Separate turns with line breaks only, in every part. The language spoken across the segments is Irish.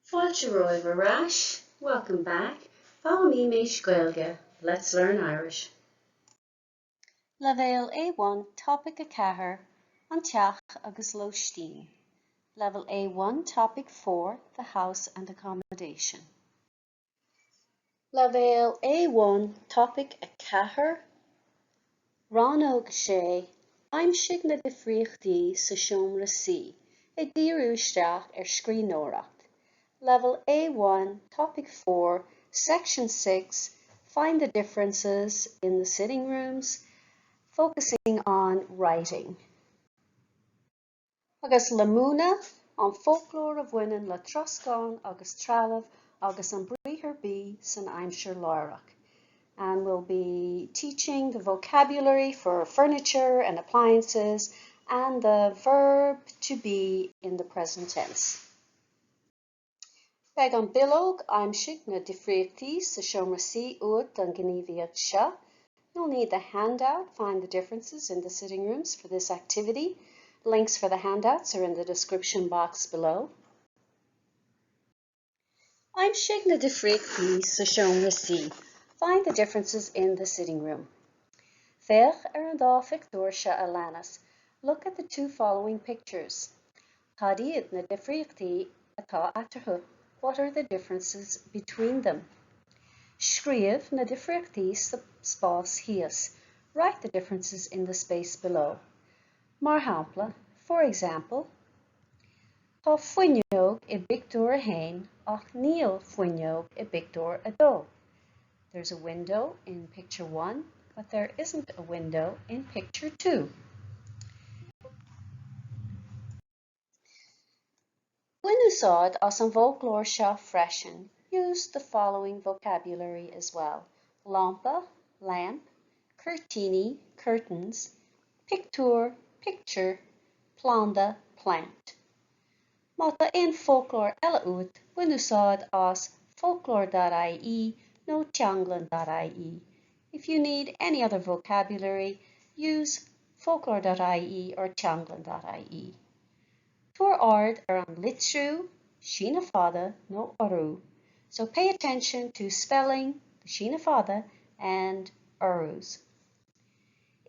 Fáilte romhaibh ar ais, welcome back, Foghlaimímis Gaeilge, let's learn Irish. Leibhéal A1 Topaic 4, An Teach agus Lóistín Level A1 Topic 4, The House and Accommodation. Leibhéal A1 Topaic 4, Rannóg 6, Aimsigh na difríochtaí sa seomra suí, ag díriú isteach ar scríbhneoireacht. Level A1 Topic 4, Section 6, Find the differences in the sitting rooms, focusing on writing. Agus le múineadh an foclóir a bhaineann le troscán agus trealamh agus an briathar bí san aimsir láithreach. And we'll be teaching the vocabulary for furniture and appliances and the verb to be in the present tense. Beidh an bileog Aimsigh na difríochtaí sa seomra suí uait don ghníomhaíocht seo. You'll need the handout Find the differences in the sitting rooms for this activity. Links for the handouts are in the description box below. Aimsigh na difríochtaí sa seomra suí. Find the differences in the sitting room. Féach ar an dá phictiúr seo a leanas. Look at the two following pictures. Cad iad na difríochtaí atá eatarthu? What are the differences between them? Scríobh na difríochtaí sa spás thíos. Write the differences in the space below. Mar shampla, for example, Tá fuinneog i bpictiúr a haon ach níl fuinneog i bpictiúr a dó. There's a window in picture 1, but there isn't a window in picture 2. Bain úsáid as an bhfoclóir seo freisin. Use the following vocabulary as well. Lampa, lamp, cuirtíní, curtains, pictiúr, picture, planda, plant. Má tá aon foclóir eile uait, bain úsáid as foclóir.ie nó teanglann.ie. If you need any other vocabulary, use foclóir.ie or teanglann.ie. Tabhair aird ar an litriú, síneadh fada nó urú. So pay attention to spelling, the síneadh fada, and urús.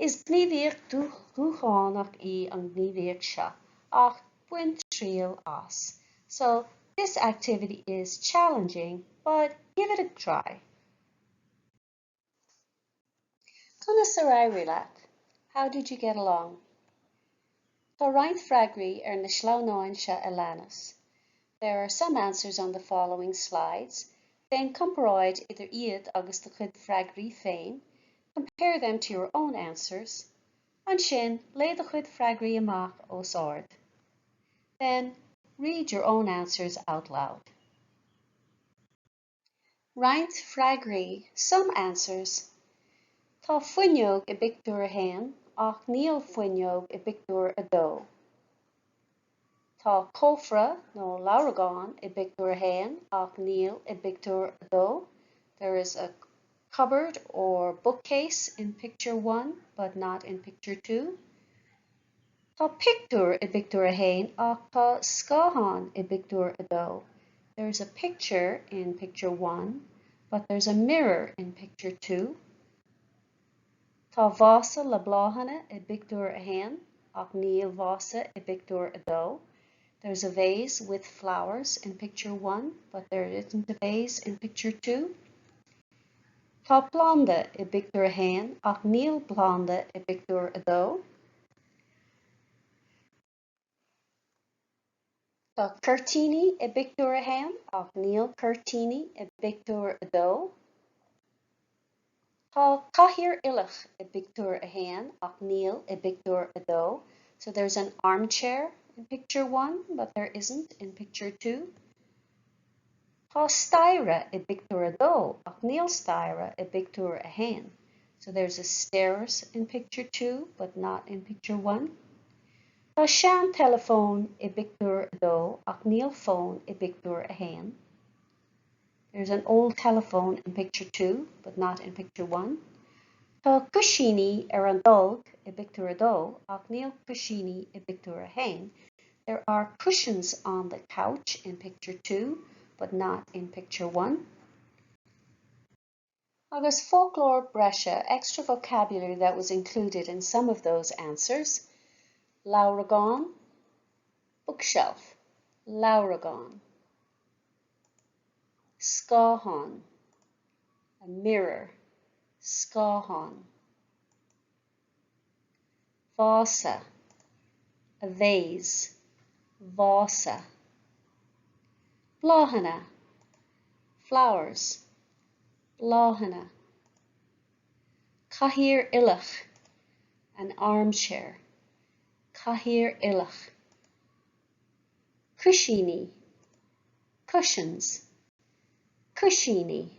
Is gníomhaíocht dhúshlánach í an ghníomhaíocht seo, ach bain triail as. So, this activity is challenging, but give it a try. Conas ar éirigh leat? How did you get along? Tá roinnt freagraí ar na sleamhnáin seo a leanas. There are some answers on the following slides. Déan comparáid idir iad agus do chuid freagraí féin. Compare them to your own answers. Ansin, léigh do chuid freagraí amach os ard. Then, read your own answers out loud. Roinnt freagraí, some answers. Tá fuinneog i bpictiúr a haon ach níl fuinneog i bpictiúr a dó. Tá cófra nó leabhragán i bpictiúr a haon ach níl i bpictiúr a dó. There is a cupboard or bookcase in picture one but not in picture two. Tá pictiúr i bpictiúr a haon ach tá scáthán i bpictiúr a dó. There is a picture in picture one but there's a mirror in picture two. Tá vása le bláthanna i bpictiúr a haon ach níl vása i bpictiúr a dó. There's a vase with flowers in picture one but there isn't a vase in picture two. Tá planda i bpictiúr a haon ach níl planda i bpictiúr a dó. Tá cuirtíní i bpictiúr a haon ach níl cuirtíní i bpictiúr a dó. Tá cathaoir uilleach i bpictiúr a haon ach níl i bpictiúr a dó. So there's an armchair in picture one but there isn't in picture two. Tá staighre i bpictiúr a dó ach níl staighre i bpictiúr a haon. So there's a stairs in picture two but not in picture one. Tá seanteileafón i bpictiúr a dó ach níl fón i bpictiúr a haon. There's an old telephone in picture two but not in picture one. Tá cuisíní ar an tolg i bpictiúr a dó ach níl cuisíní i bpictiúr a haon. There are cushions on the couch in picture two, but not in picture 1. Agus foclóir breise, extra vocabulary that was included in some of those answers. Leabhragán, bookshelf, leabhragán. Scáthán, a mirror, scáthán. Vása, a vase, vása. Bláthanna, flowers, bláthanna. Cathaoir uilleach, an armchair, cathaoir uilleach. Cuisíní, cushions, cuisíní.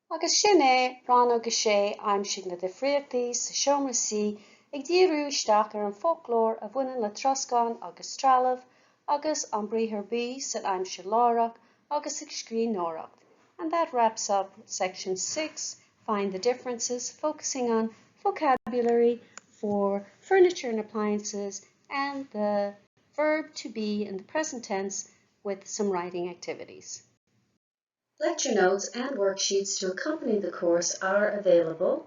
Agus sin é, Rannóg 6, Aimsigh na Difríochtaí sa Seomra Suí ag díriú isteach ar an bhfoclóir a bhaineann le troscán agus trealamh agus an briathar be san aimsir láithreach agus ag scríbhneoireacht. And that wraps up section 6, Find the Differences, focusing on vocabulary for furniture and appliances and the verb to be in the present tense with some writing activities. Lecture notes and worksheets to accompany the course are available,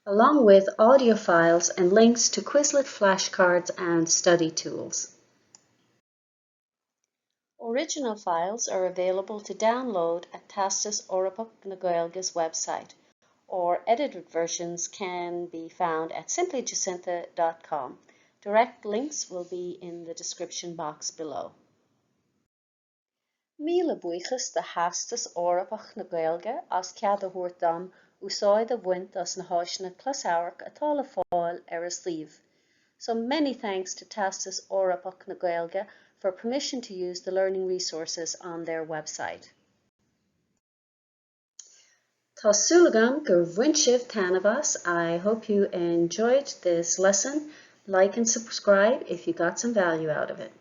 along with audio files and links to Quizlet flashcards and study tools. Original files are available to download at Teastas Eorpach na Gaeilge's website, or edited versions can be found at simplyjacintha.com. Direct links will be in the description box below. Míle buíochas do Theastas Eorpach na Gaeilge as cead a thabhairt dom úsáid a bhaint as na háiseanna closamhairc atá le fáil ar a suíomh. So many thanks to Teastas Eorpach na Gaeilge for permission to use the learning resources on their website. Tá súil agam gur bhain sibh taitneamh as. I hope you enjoyed this lesson. Like and subscribe if you got some value out of it.